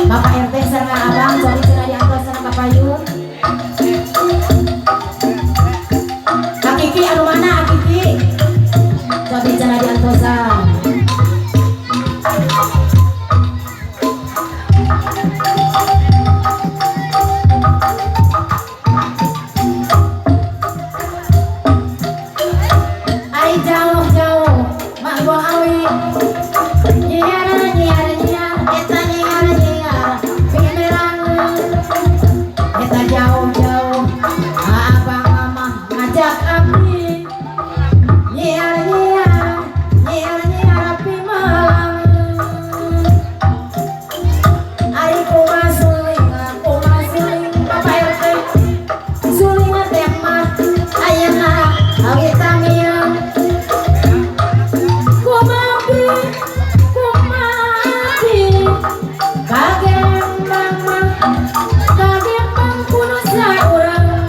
Bapak RT sareng abang cobi cenah diantos sareng kapayun. Akiki anu mana Akiki? Cobi cenah diantosan. Ai jauh-jauh mak gua awi. Nyiar nyiar nyiar eta nyiar nyiar pimerang. Eta jauh-jauh abang mama ngajak abdi. Nyiar nyiar nyiar nyiar pimelang. Ari kumaha suling Bapak RT. Suling teh mah ayeuna awit tamiang. Kumapi kumapi kagembang mah kagembang kuno saurang.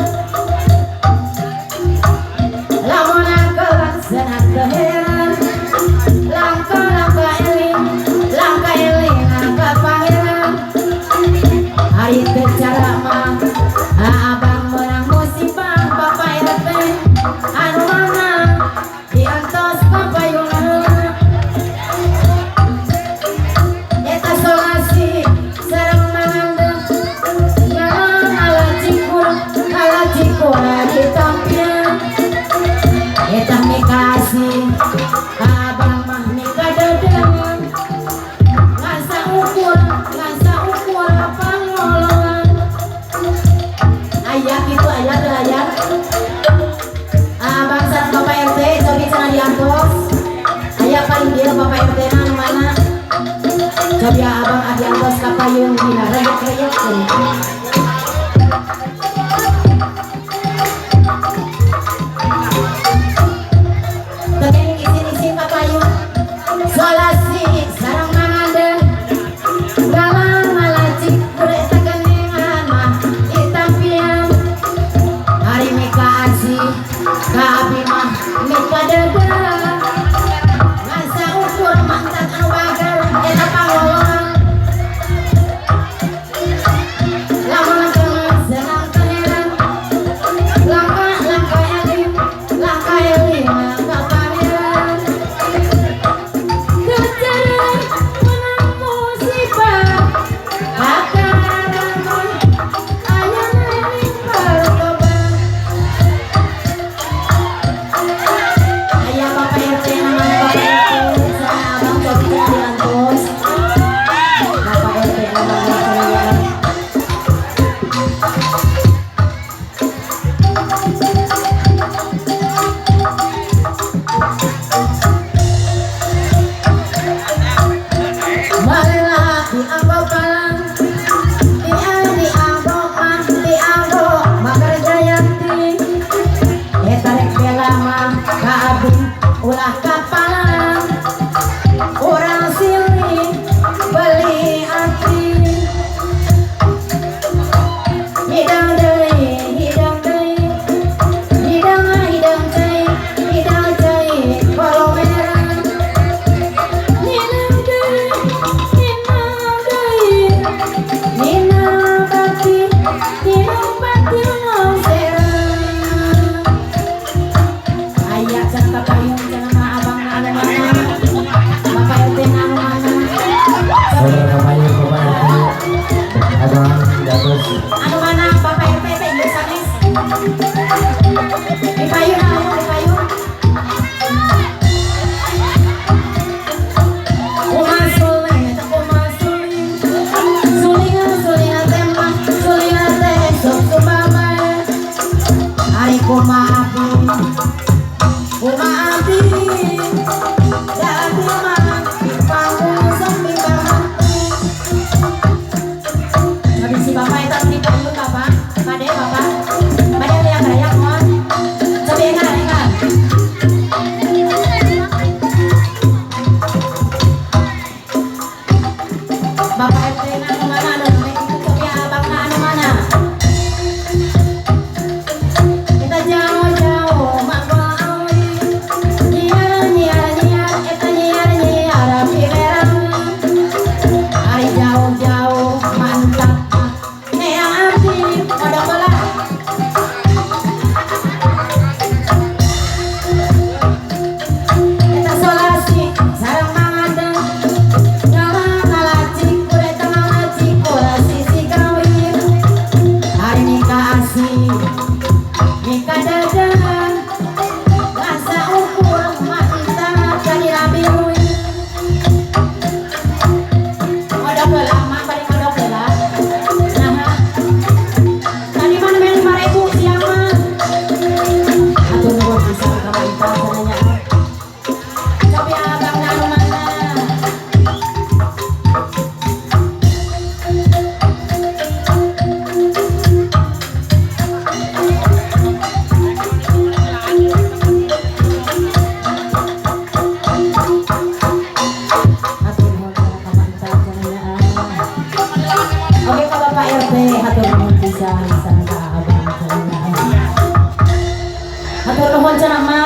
Lamun angkeun senang teu heran. Langka-langka eling ka pangeran. Ari teu cara mah abang meunang musibah Bapak RT anu mana diantos kapayunna. Eta solasi sareng mangandeuh ngala cikur ditampian. Eta mikasih abang mah mikadeudeuh. Ngan saukur pangoloan. Aya kitu aya teu aya? Abang sareng Bapak RT cobi cenah diantos. Aya paling dieu Bapak RT na anu mana? Cobi abang adiantos ka payung dina reyek-reyek. Teu isin-isin ka payung. Solasi sareng mangandeuh. Galang ngalacik eta genengan mah ditampian. Ari mika asih ka abi mah mikadeudeuh. Ngan saukur mantan anu bager eta pangoloan. Lamun angkeun senang teu heran. Langka eling ka pangeran. Teu cara meunang musibah kakaraman ayana eling bertobat. Aya Bapak RT namanya Bapak RT sareng abang cobi cenah diantos. Bapak RT namanya cenah. Baheula dianggo palang, dianggo mah dianggo Makar Jayanti. Eta rek bela mah ka abdi ulah kapalang. Urang silih beli ati. Hidang deui, hidang deui. Hidang hidang cai, hidang cai kolomeran. Ninang deui, ninang deui. Ninang bakti, ninang bakti longseran. Aya cenah kapayun cenah mah abang na anu mana? Bapak RT na anu mana? Saudara kapayun Bapak RT abang dados. Anu mana Bapak RT teh ieu sanes? Di payun anu di payun. Kumaha suling eta kumaha suling. Sulingan sulingan teh mah sulingan teh sok sumama. Ari kumaha abdi? Kumaha abdi? Da abdi mah panggung sok mipahante. Tapi si bapak eta di payun bapak, bade bapak, bade riak-riak moal. Cobi engal engal. Bapak RT na anu mana anu cobi abang na anu mana? Kita jauh-jauh mak gua awi. Nyiar nyiar nyiar eta nyiar nyiar pimerang. Ari jauh-jauh Pak RT, hatur nuhun pisan sareng ka Abang. Hatur nuhun cenah mah.